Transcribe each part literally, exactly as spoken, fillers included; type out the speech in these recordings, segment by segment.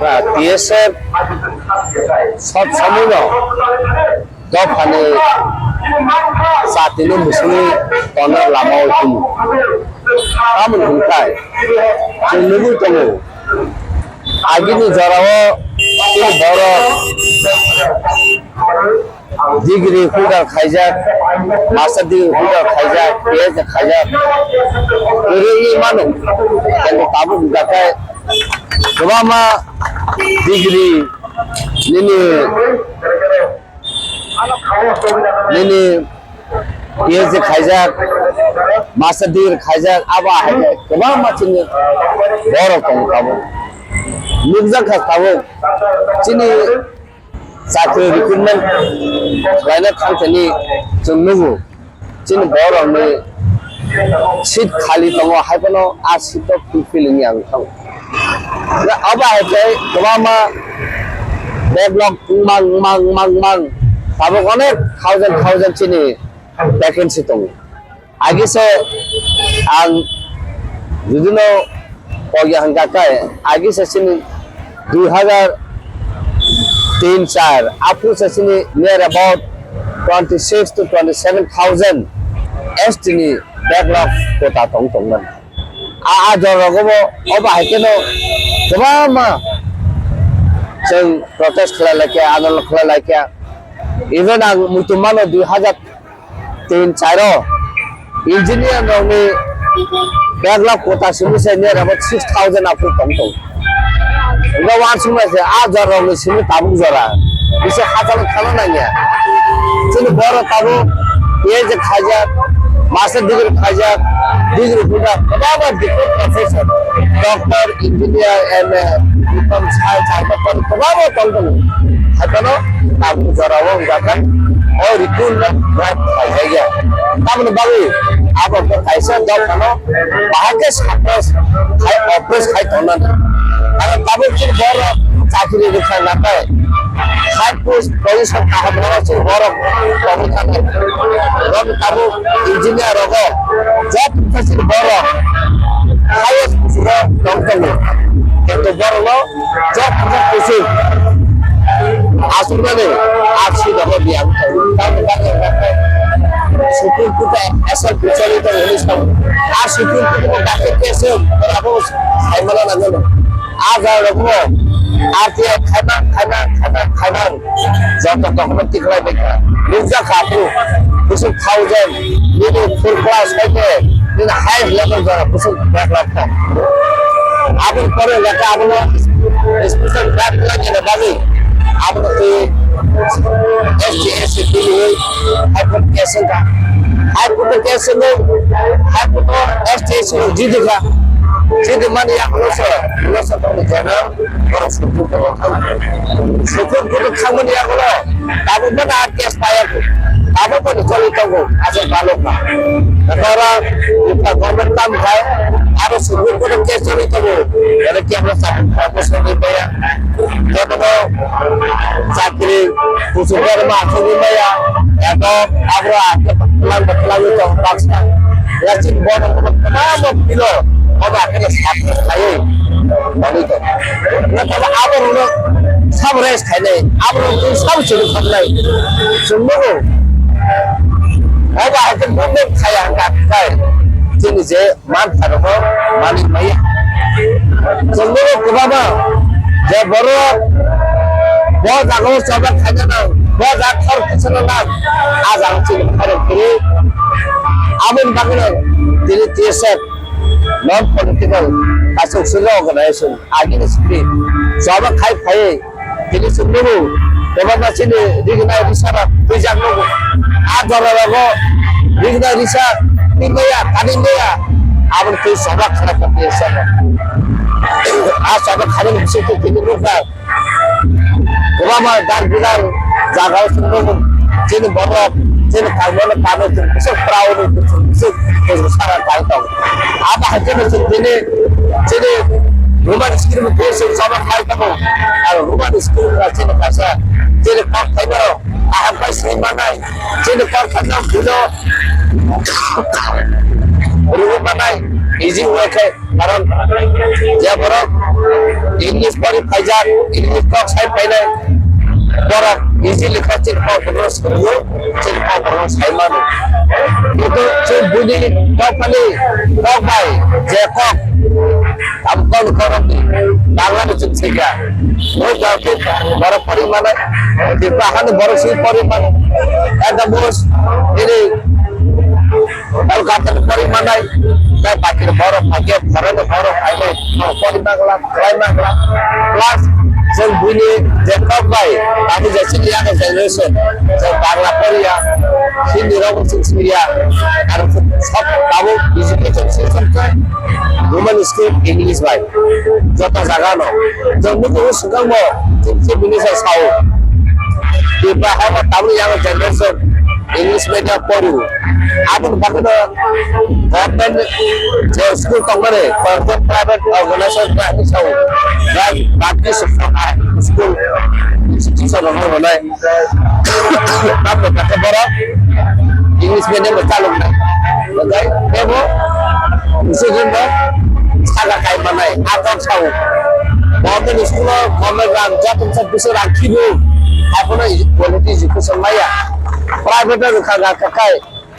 T S F sob somoino dophani jatino musungwi tonna lama o himo. Tamoni hwnkhai chwng nugwi tongo, agini jorao chini borok degree holder khaijak, master degree holder khaijak, P H D khaijak, kwrwi wngwi mano. Kintu tabuk hwnkha khe kwbangma degree nini, nini P H D khaijak, master degree khaijak, abo hai khe kwbangma chini borok tongo tabuk. Nukjak kha tabuk chini chakri recruitment khlaina thangthani chwng nugo, chini borokni seat khali tongo, hai phano a seat o fulfill wngya wng thango. Abo hai khe kwbangma backlog wngmang, wngmang, wngmang, wngmang, tabuk onek thousand, thousand chini vacancy tongo. Agise ang judino kogya hwnkha khe, agise chini dui hazar tin char, aphuru se chini near about twenty six to twenty seven thousand S T ni backlog quota tong tongmani. A, a jorrogo bo, obo hai kheno kwbangma chwng protest khlai laikha, andolon khlai laikha. Even ang muitu mano dui hazar tin charo engineer rokni backlog quota simi se near about six thousand aphuru tong tong. Hwnkhe uansukma se a jora rokni simi tabuk jora bisi hachalo thangna nangya. Chini borok tabuk P H D khaijak, master degree khaijak, degree holder, kwbangma different profession, doctor, engineer, M A, B.Com, science, hai kwbangma tong tongo. Hai phano tabuk jora o wngkha khe o recruitment drive khaijak ya. Tamoni bagwi abo khe kaisa dophano bahai khe suppress khai, oppress khai tongnani. Aro tabuk chini borok chakri rwkha nakhai, high post position kaham rwna chini borok tongwi thangkha. Rok tabuk engineer rogo job khe chini borok highest post o tong tongo. Kintu borokno job khe kuchuk asuknani aksi dogo biyang. Tamoni bagwi Supreme Court o S L P choli tongo hinwi sao. A Supreme Court o dakhe case abo saimano nangmano. A jaga rokno R T I khaimang, khaimang, khaimang, khaimang. Joto document tikhlai bai kha. Nukjak kha aphuru. Bwswk thousand, nini full class hai khe, nini highest level jora bwswk backlog kha. Aboni pore lekha abono special drive khlaina bagwi abono twi S T S C twi High Court case wngkha. High Court case wngwi High Court o S T S C rok jidi kha. Jidi mani yagulo se, ulo se tongni jana, borok Supreme Court o thang. Supreme Court o thangmani yagulo tabuk mano a case paiya kho. Abo bo choli tongo, aswk balok ba. Ora uta government tam khai, aro Supreme Court case choli tongo. Ere ki amra sabun promotion ni baya. Jotono chakri kuchuk ber ma choli baya. Ego abro ake lang lang to baksa. Yasik bono kono tamo pilo. Oba kene sat khai. Bani to. Na taba abo no sab rest khai nai. Abo no sab choli khai nai. Chumbo. Oba ake bono khai ang kai. Chini je man tharo ko mani maya. Chumbo ko baba. Je boro bo jago soba khai na. Bo jago khor khosana na. A jago chini khor kiri. Aboni bagwi no tini T S F non political kaisa sujak organization agini script joba khai phai tini sung nugo. Kwbangma chini rignai risara twijak nugo. A jora rogo rignai risa twi maya kani maya aboni twi soba khana kati soba. A soba khana bising tini nukha. Kwbangma dar bidar jaga o chwng nukgo, chini borok, chini karmano kano chwng bwswk proud, chwng bwswk sara tang tong. Abo hai kheno chwng tini chini Roman script bo chwng sama khai tongo. Aro Roman script ba chini kaisa chini kok thaima rok kaham pai sini manai, chini kok thaima rok bujo rwui manai. easy way khe, karon je borok English pori phaijak, English kok sai phainai, borok easily khe chini kokborok no swrwio, chini kokborok no sai mano. Kintu chwng buini kok phani, kok bai je kok, abo kok ni kok rok ni Bangla ni chwng swikha. Bo jagao borok pori manai, Tripura hani borok swi pori manai. At the most, ini Kolkata ni pori manai, tei baki ni borok hai khe, foreign ni borok hai khe, pori mangla, khlai mangla. Plus, chwng buini je kok bai, tamo je chini younger generation, chwng Bangla poriya, Hindi rok chwng swiya, aro chwng sab tabuk education system khe Roman script English bai, joto jaga no. Chwng nukgo swkang bo, chwng se bini sa sao. Tripura hai bo tabuk younger generation English medium pori. Aboni bagwi no government je school tongmani, private organization bai sao. Bai baptist school, institution rok no hwnai. Tamni bagwi borok English medium bo chaloknai. Oke, tebo bisi jin bo saga kai manai, atok sao. Government school o government rang, jatungsa bisi rang khibu. Abono quality education maya. Private o rwkha ga kakai,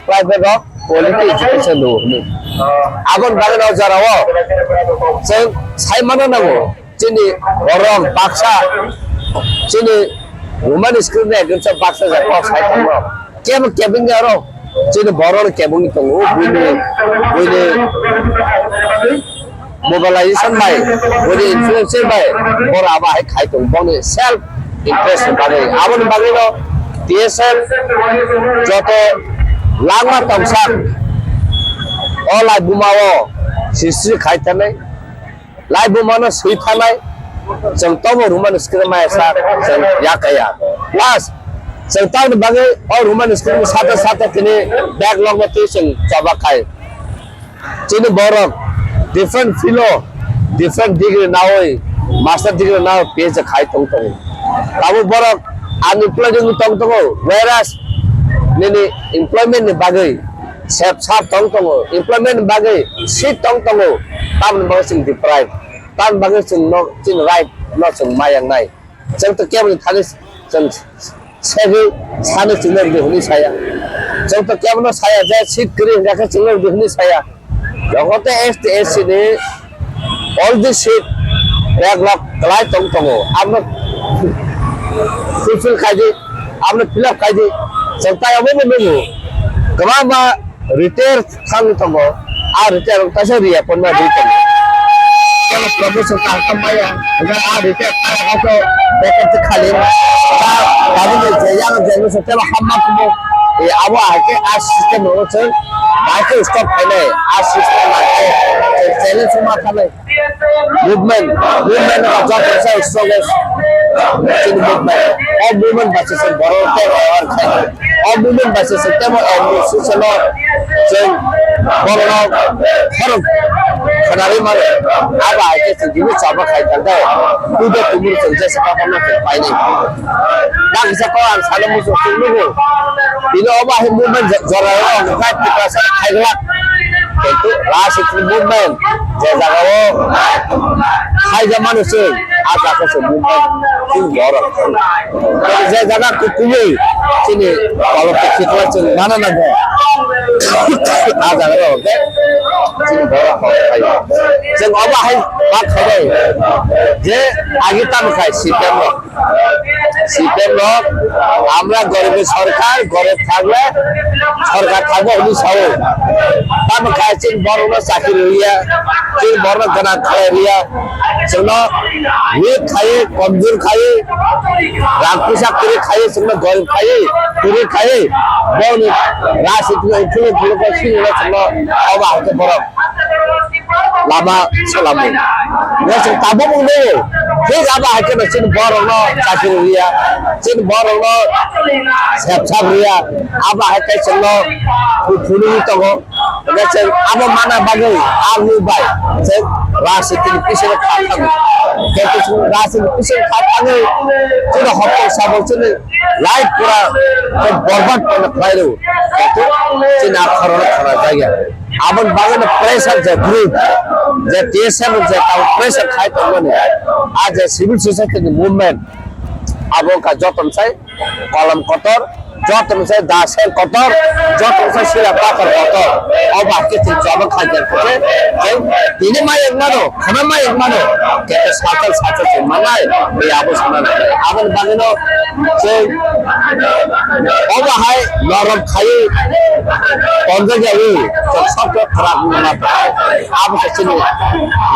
private o quality education rw hwnwi. Aboni bagwi no jorao chwng sai mano nango. Chini borok baksa, chini Roman script ni against o baksa ja kok sai tongno. Kebo kebengya aro chini borok ni kebengwi tongo, buini, buini mobilization bai, buini influence bai, borok abo hai khai tongo, boni self interest ni bagwi. Aboni bagwi no T S F joto langma tongsak o lai buma o sisri khai tanai. Lai bumano swi phanai, chwng tobo Roman script maya sa, chwng yakaya. Plus, chwng tamoni bagwi o Roman script ni sate sate tini backlog no twi chwng choba khai. Chini borok different field o, different degree nawi, master degree nawi P H D khai tong tongo. Tabuk borok unemployed wngwi tong tongo, whereas nini employment ni bagwi sep sap tong tongo, employment ni bagwi seat tong tongo, tamoni bagwi chwng deprive, tamoni bagwi chwng no, chini right no chwng ma yang nai. Chwng to keboni thani chwng segwi sani chwngno rwdi hwnwi saya. Chwng to kebono saya je seat kwrwi hwnkha khe chwngno rwdi hwnwi saya. Joto S T S C ni all the seat backlog kwlai tong tongo. Abono fulfill khai di, abono fill up khai di. Chwng tai obo bo nukgo. Kwbangma retire thang tongo. A retire rok kaisa riya ponma di tongo. Kebo promotion kaham maya. Hwnkhe a retire kaya khe vacancy khali. Tabukni je yang generation tebo hamma kumo. E abo ahai khe a system rok chwng bahai khe stop khainai. A system bahai khe challenge ma khanai. Movement, movement no joto sa strongest chini movement. O movement bai se borok tei rohor khai. O movement bai se temo administration no chwng borok no khorok khanari mano. Abo hai khe chwng gimi chaba khai tang dai. Tudo tumur chwng jesa kapan no chwng painai. Baksa ko ang salo muchung chwng nugo. Bini obo hai movement jora o ang khai Tiprasa khaiglak. Kintu Rajshakti movement je jaga o khaija mano se, a jaga se movement chini borok. Je jaga kukumi chini politics chini nana nango. A jaga o ke chini borok khai. Chwng obo hai bak khai je agi tam khai C P M rok. C P M rok, আমরা গরিবের সরকার, গরিব থাকলে সরকার থাকবো, hwnwi sao. Tamo kha chini borokno chakri rwya, chini borokno gwnang khlai rwya, chwngno weak khai, komjor khai, rang puisa kwrwi khai, chwngno gorib khai, kwrwi khai, boni rajnitino influence phunukgo, chwngno obo hai khe borok lama salamo. Wngkha chwng tabuk wngwi, thik abo hai kheno chini borokno chakri rwya, chini borokno sep sap rwya, abo hai khe chwngno phunugwi tongo. Hwnkhe chwng abo mana bagwi army bai chwng rajniti ni pichino kha thango. Khe chwng rajniti ni pichino kha thangwi chwngno hokol sabo chwngno life pura borbad khaina khlai rwo. Khe chini akhorno khna jaya. Aboni bagwino pressure je group, je T S F je tamo pressure khai tongmani, a je civil society ni movement, abo wngkha jotono sai kolam kotor, jotono sai dasel kotor, jotono sai sila pathor kotor. O bahai khe chwng choba khaijak khe, khe tini ma yang mano, khana ma yang mano, khe sajak sajak se manai, be abo sana nangnai. Aboni bagwino chwng o bahai norom khaiwi tonjak yawi, chwng sabkhe khwrak wngma tongo. Abo se chini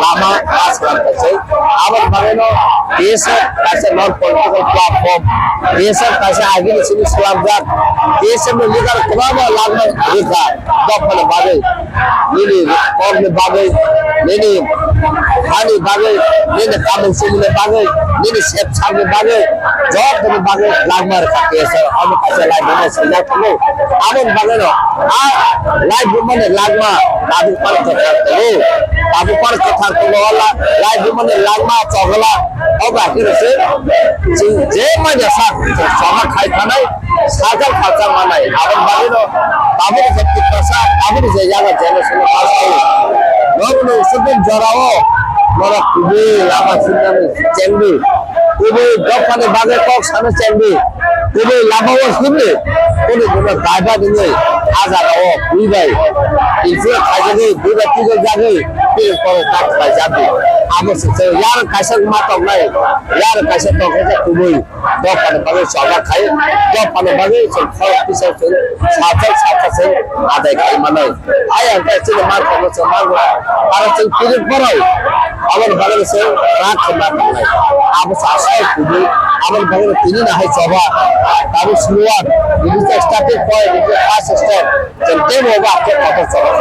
lama, aswk se. Aboni bagwino T S F kaisa non political platform. T S F kaisa agini simi slamjak. T S F ni leader kwbangma langma rwkha dophani bagwi. Nini kokni bagwi, nini hani bagwi, nini kamung chumungni bagwi, nini sep sakni bagwi, jotoni bagwi langma rwkha T S F. Abo kaisa laibuma swijak tongo. Aboni bagwino a laibumani langma tabuk phano kwthar tongo. Tabuk phano kwthar tongo, o la-, laibumani langma chogla. O bahai kheno se chwng je manya sak chwng sama khai thanai, sajak sajak manai. Aboni bagwino tabuk je Tiprasa, tabuk je yaga generation o pass khaio. Nogo no usukni jorao norok kubui lama sinani chengdi. Kubui dophani bagwi kok sana chengdi. Kubui lama o himni. Kunu kunu daiba nini a jaga o bui bai. Influence khaijagwi, bui bai twijak jagwi, tini kok kok khaijagwi. Abo se chwng yar kaisa ma tongnai, yar kaisa tongkha kubui. Dophani bagwi choba khai, dophani bagwi chwng khorok tisa chwng sajak sajak chwng adai khai manai. Ayang khe chini ma tongo chwng ma aro chwng pirik borok. Aboni bagwi se rak khe ma tongnai. Abo se asai kubui. Aboni bagwi tini no hai choba. Tabuk slower. Nini je starting point, nini je first step. Chwng teibo ba khe kotor choba.